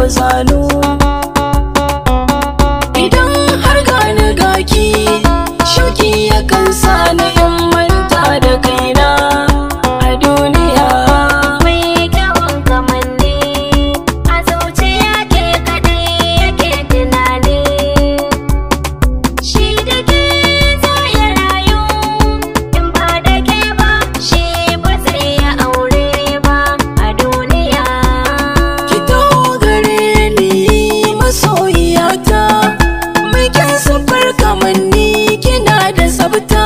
zanu. Idan har gani gaki, shauki yakan sani in manta da kaina a duniya. Mai kyawun kamanni a zuciya ke kaɗai yake tunani. Shi da ke za ya rayu, in ba da ke ba shi ba zai yi aure ba a duniya. Ki taho gare ni masoyiyata, mai kyan siffar kamanni kina da tsafta.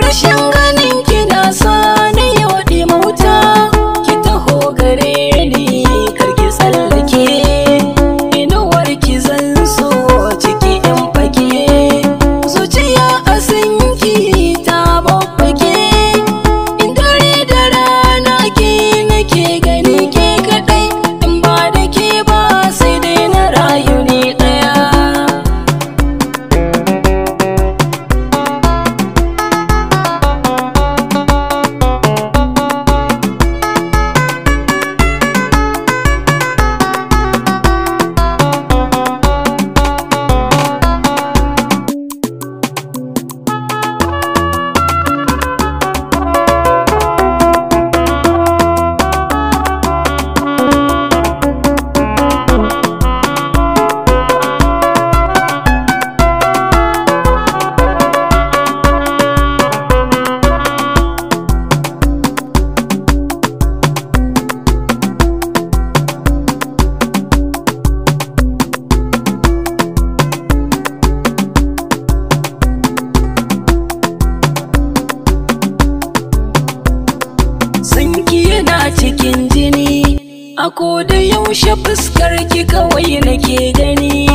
Rashin ganin kina sani yau mauta. Ki taho gare ni karki tsallake, inuwar ki zan so ciki in fake. Zuciya a sanki ta babbake, in dare da rana ke nake gani ke kadai. In ba da ke ba sai dai na rayu ni daya. Sanki yana cikin jini, a koda yaushe fuskar ki kawai nake gani.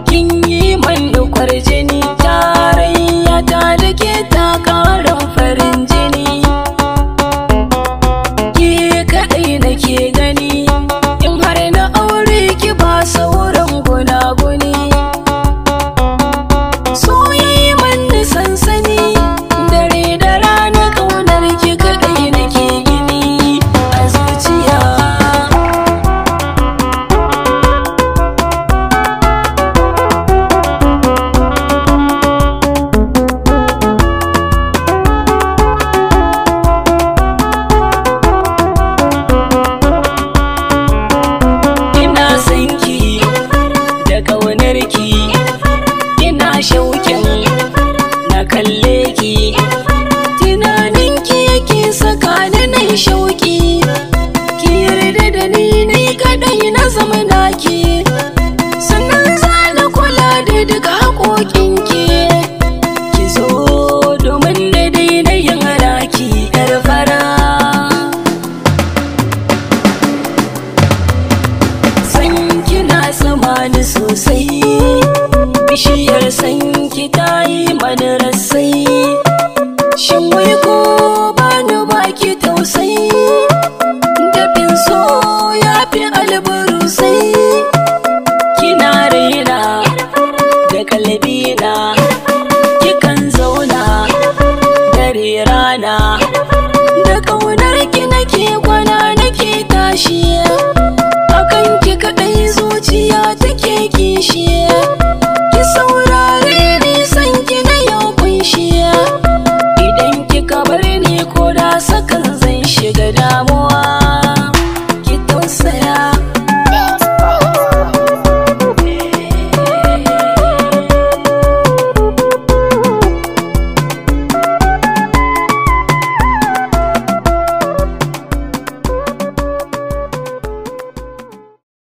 Kin yi man dukwar jini, tarayya ta da ke ta karan farin jini. Ke kaɗai nake gani, in har na aure ki ba sauran gunaguni. Soyayya man sansani, dare da rana ƙaunar ki kaɗai nake gini a zuciya. Ina son ki da ƙaunar ki, ina shauƙin na kalle ki. Tunanin ki yake saka ni na yi shauƙi, ki yarda da ni ni kaɗai na zama naki. Sannan za na kula da duka haƙoƙin ki. Ki zo domin da daina yin raki 'yar fara. San kina tsamani sosai, bishiyar san ki ta yi mani rassai. Shin wai ko bani baki tausayi, dafin so ya fi alburusai. Kina raina da kalbina, kikan zauna dare rana. Da ƙaunar ki nake kwana nake tashi.